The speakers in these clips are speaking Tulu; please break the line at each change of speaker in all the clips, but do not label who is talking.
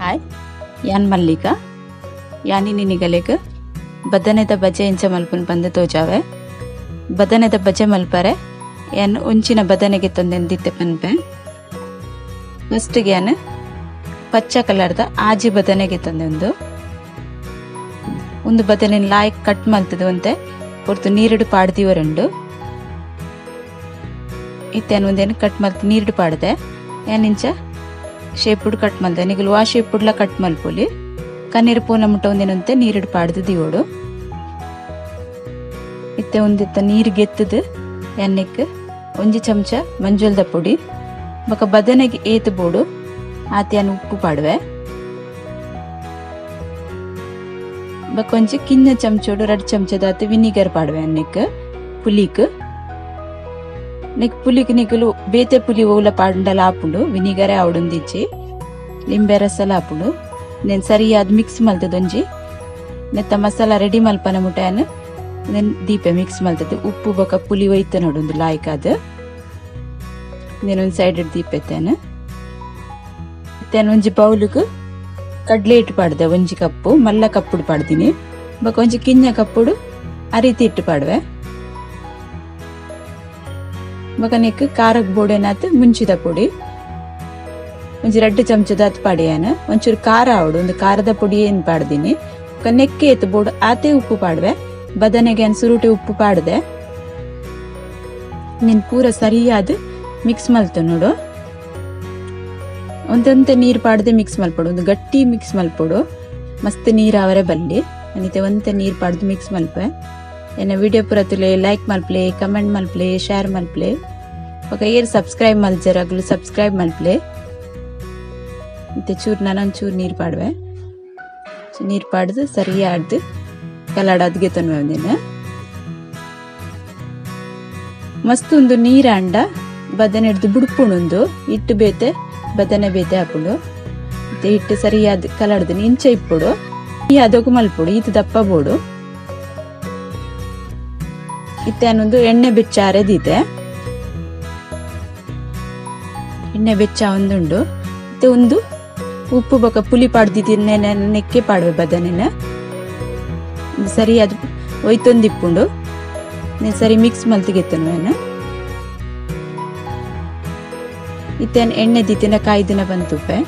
ಹಾಯ್ ಯಾನ್ ಮಲ್ಲಿಕಾ ಯಾನಿ ನಿನಿಗಲೆಗ್ ಬದನೆದ ಬಜೆ ಇಂಚ ಮಲ್ಪುನ ಪಂದ್ ತೋಜಾವೆ. ಬದನೆದ ಬಜೆ ಮಲ್ಪರೆ ಯಾನ್ ಒಂಚಿನ ಬದನೆಗೆ ತಂದೆಂದಿತ್ತೆ ಪನ್ಪೆ. ಫಸ್ಟ್ ಯಾನ್ ಪಚ್ಚ ಕಲರ್ದ ಆಜಿ ಬದನೆಗೆ ತಂದೆಂದು ಒಂದು ಬದನೆ ಲಾಯಕ್ ಕಟ್ ಮಲ್ತದು ಒಂತೆ ಪೊರ್ತು ನೀರುಡು ಪಾಡ್ದಿವರುಂಡು. ಇತ್ತೆ ಒಂದೇನು ಕಟ್ ಮಲ್ತು ನೀರುಡು ಪಾಡ್ದೆ. ಯಾನ್ ಇಂಚ ಶೇಪುಡು ಕಟ್ ಮಲ್ದೆ. ನಿಗುಲು ವಾ ಶೇಪುಡ್ಲ ಕಟ್ ಮಲ್ಪೊಲಿ. ಕಣ್ಣೀರು ಪೋನ ಮುಟ್ಟ ಒಂದೇನಂತೆ ನೀರುಡು ಪಾಡ್ದು ದಿಯೋಡು. ಇತ್ತೆ ಒಂದಿತ್ತ ನೀರು ಗೆತ್ತದು ಎಣ್ಣೆಕ್ ಒಂಜಿ ಚಮಚ ಮಂಜುಲ್ದ ಪೊಡಿ ಬೊಕ ಬದನೆಗೆ ಏತು ಬೋಡು ಆತಿಯಾನ ಉಪ್ಪು ಪಾಡುವೆ. ಬೊಕ ಒಂಜಿ ಕಿನ್ನ ಚಮಚೋಡು ರಡ್ ಚಮಚದಾತು ವಿನಿಗರ್ ಪಾಡುವೆ ಎಣ್ಣೆಕ್ ಪುಲಿಕ್. ನೆಕ್ ಪುಲಿಕ್ ನಿಗುಲು ಬೇತೆ ಪುಲಿ ಓಲ ಪಾಡಂಡಲ ಆಪುಂಡು, ವಿನಿಗರೇ ಆವಡುಂದಿಜ್ಜಿ, ಲಿಂಬೆ ರಸಲ ಆಪುಂಡು. ನೆನ್ ಸರಿಯಾದ ಮಿಕ್ಸ್ ಮಲ್ತದೊಂಜಿ ನೆತ್ತ ಮಸಾಲ ರೆಡಿ ಮಲ್ಪನ ಮುಟ್ಟಾನು ನೆನ್ ದೀಪೆ ಮಿಕ್ಸ್ ಮಲ್ತದ್ದು. ಉಪ್ಪು ಬೊಕ ಪುಲಿ ಒಯ್ತ ನೋಡೊಂದು ಲಾಯ್ಕ್ ಅದು. ನೆನೊಂದು ಸೈಡ್ ದೀಪೆತ್ತೇನು. ಒಂಜಿ ಬೌಲುಗು ಕಡ್ಲೆ ಹಿಟ್ಟು ಪಾಡ್ದೆ ಒಂಜಿ ಕಪ್ಪು ಮಲ್ಲ ಕಪ್ಪುಡು ಪಾಡ್ದಿನಿ. ಬೊಕ ಒಂಜಿ ಕಿನ್ನ ಕಪ್ಪುಡು ಅರಿತಿ ಹಿಟ್ಟು ಪಾಡುವೆ. ಬೊಕ ನೆಕ್ ಖಾರಕ್ ಬೋಡೆನಾತ್ ಮುಂಚಿದ ಪೊಡಿ ಒಂಜಿ ರಡ್ಡು ಚಮಚದಾತ್ ಪಾಡಿಯಾನ. ಒಂಚೂರು ಖಾರ ಆವಡು ಒಂದು ಖಾರದ ಪೊಡಿ ಏನ್ ಪಾಡ್ದಿನಿ. ಬೊಕ ನೆಕ್ಕೆ ಏತ್ ಬೋಡು ಆತೆ ಉಪ್ಪು ಪಾಡುವೆ. ಬದನೆಗೆ ಸುರುಟೆ ಉಪ್ಪು ಪಾಡ್ದೆ. ನೆನ್ ಪೂರ ಸರಿಯಾದ ಮಿಕ್ಸ್ ಮಲ್ತು ನೋಡು. ಒಂದಂತೆ ನೀರು ಪಾಡದೆ ಮಿಕ್ಸ್ ಮಲ್ಪೊಡು, ಒಂದು ಗಟ್ಟಿ ಮಿಕ್ಸ್ ಮಲ್ಪೊಡು. ಮಸ್ತ್ ನೀರು ಅವರೆ ಬಲ್ಲಿ ಅನಿತೆ ಒಂತೆ ನೀರು ಪಾಡ್ದು ಮಿಕ್ಸ್ ಮಲ್ಪೆ. ಎನ್ನ ವಿಡಿಯೋ ಪೂರ ತುಲೆ ಲೈಕ್ ಮಲ್ಪ್ಲೆ, ಕಮೆಂಟ್ ಮಲ್ಪ್ಲೆ, ಶೇರ್ ಮಲ್ಪ್ಲೆ. ಬೊಕ ಏರ್ ಸಬ್ಸ್ಕ್ರೈಬ್ ಮಲ್ಜರ್ ಅಗ್ಲು ಸಬ್ಸ್ಕ್ರೈಬ್ ಮಲ್ಪ್ಲೆ. ಮತ್ತೆ ಚೂರು ನಾನೊಂದು ಚೂರು ನೀರು ಪಾಡುವೆ. ನೀರು ಪಾಡ್ದು ಸರಿಯಾಡ್ದು ಕಲಾಡದ್ಗೆ ತನ್ವೆ ಒಂದಿನ ಮಸ್ತ್ ಒಂದು ನೀರಾಂಡ ಬದನೆ ಹಿಡ್ದು ಬುಡ್ಪುಣೊಂದು ಹಿಟ್ಟು ಬೇತೆ ಬದನೆ ಬೇತೆ ಹಾಪುಂಡು. ಮತ್ತೆ ಹಿಟ್ಟು ಸರಿಯಾದ ಕಲಾಡ್ದು ಇಂಚ ಇಪ್ಪುಡು ಈ ಅದಕ್ಕೂ ಮಲ್ಪುಡು ಈತ ದಪ್ಪ ಬೋಡು. ಇತ್ತೆ ಅನ್ನೊಂದು ಎಣ್ಣೆ ಬೆಚ್ಚಾರೆ ದೀತೆ. ಎಣ್ಣೆ ಬೆಚ್ಚ ಒಂದುಂಡು. ಮತ್ತೆ ಒಂದು ಉಪ್ಪು ಬೊಕ ಪುಲಿ ಪಾಡ್ದಿದ್ದೀನಿ ನೆಕ್ಕೆ ಪಾಡುವೆ ಬದನೆನ ಸರಿಯಾದ ಒಯ್ತೊಂದಿಪ್ಪುಂಡು. నేను ಸರಿ ಮಿಕ್ಸ್ ಮಲ್ತಿಗೆತ್ತನು. ಇತ್ತೇನು ಎಣ್ಣೆ ದಿತ್ತಿನ ಕಾಯ್ದಿನ ಬಂತುಪ್ಪೆ.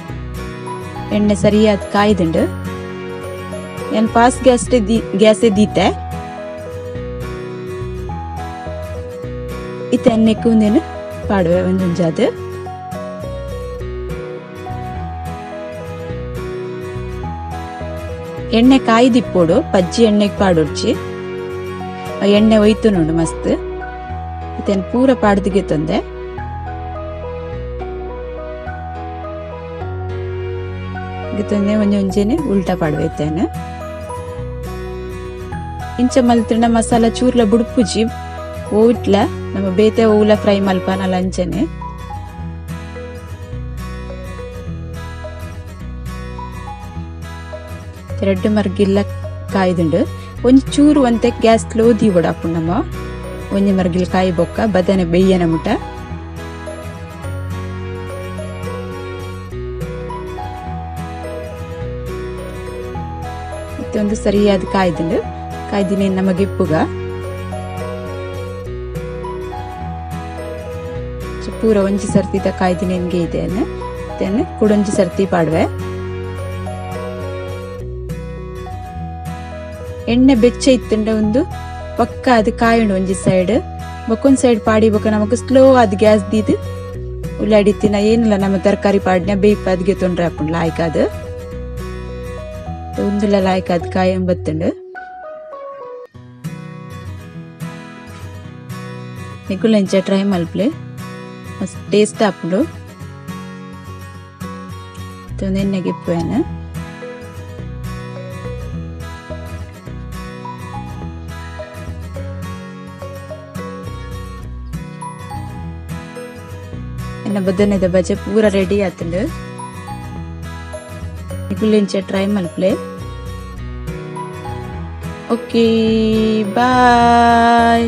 ಎಣ್ಣೆ ಸರಿಯಾದ ಕಾಯ್ದುಂಡು. ಏನು ಫಾಸ್ಟ್ ಗ್ಯಾಸ್ ದೀತೆ. ಇತ್ತೆ ಎಣ್ಣೆಕ್ಕು ಒಂದೇನು ಪಾಡುವೆ ಒಂಜೊಂಜಾದ. ಎಣ್ಣೆ ಕಾಯ್ದಿಪ್ಪೋಡು ಪಜ್ಜಿ ಎಣ್ಣೆಗೆ ಪಾಡೊಡ್ಚಿ. ಎಣ್ಣೆ ಒಯ್ತು ನೋಡು ಮಸ್ತ್. ಇತ್ತೇನು ಪೂರ ಪಾಡ್ದಿಗೆ ತಂದೆ. ಗಿತ್ತೊಂದೆ ಒಂಜೊಂಜೆನೆ ಉಲ್ಟಾ ಪಾಡುವೆ. ಇಂಚ ಮಲ್ತಿಂಡ ಮಸಾಲ ಚೂರ್ಲ ಬುಡ್ಪುಜಿ ಓಟ್ಲ ನಮ್ಮ ಬೇತೆ ಓಲ ಫ್ರೈ ಮಲ್ಪನಲ್ಲ ಅಂಚನೆ. ರೆಡ್ ಮರ್ಗಿಲ್ಲ ಕಾಯ್ದುಂಡು. ಒಂಜಿ ಚೂರು ಒಂತೆ ಗ್ಯಾಸ್ ಸ್ಲೋ ದೀವೊಡು ಆಪುಂಡು ನಮ್ಮ. ಒಂಜಿ ಮರ್ಗಿಲ್ ಕಾಯಿ ಬೊಕ್ಕ ಬದನೆ ಬೆಯ್ಯನ ಮುಟ. ಒಂದು ಸರಿಯಾದ ಕಾಯ್ದುಂಡು. ಕಾಯ್ದಿನಿ ನಮಗೆ ಇಪ್ಪುಗ ಪೂರ ಒಂಜಿ ಸರ್ತಿದ ಕಾಯ್ದಿನಿ ಇದೆ. ಕುಡೊಂಜಿ ಸರ್ತಿ ಪಾಡುವೆ. ಎಣ್ಣೆ ಬೆಚ್ಚ ಇತ್ತಂಡ ಒಂದು ಪಕ್ಕ ಅದು ಕಾಯುಂಡು ಒಂಜಿ ಸೈಡ್. ಬೊಕ್ಕೊಂದ್ ಸೈಡ್ ಪಾಡಿ ಬೊಕ್ಕ ನಮಕ್ ಸ್ಲೋ ಅದು ಗ್ಯಾಸ್ ದೀದು ಉಳ್ಳಾಡಿತ್ತಿನ ಏನಿಲ್ಲ ನಮ್ಮ ತರಕಾರಿ ಪಾಡಿನ ಬೇಯ್ಪ ಅದ್ಗೆ ತೊಂದ್ರೆ ಹಾಪುಂಡು ಲಾಯ್ಕ್ ಅದು. ಒಂದುಲ ಲಾಯ್ಕ್ ಅದು ಕಾಯಿ ಬತ್ತುಂಡು. ನಿಕುಲು ಇಂಚ ಟ್ರೈ ಮಲ್ಪ್ಲೆ ಮಸ್ತ್ ಟೇಸ್ಟ್ ಆಪುಂಡು. ಎಣ್ಣೆಗೆ ಇಪ್ಪುವೇನು. ಎನ್ನ ಬದನೆದ ಬಜೆ ಪೂರ ರೆಡಿ ಆತುಂಡು. ನಿಕುಲು ಇಂಚ ಟ್ರೈ ಮಲ್ಪ್ಲೆ. Okay, bye.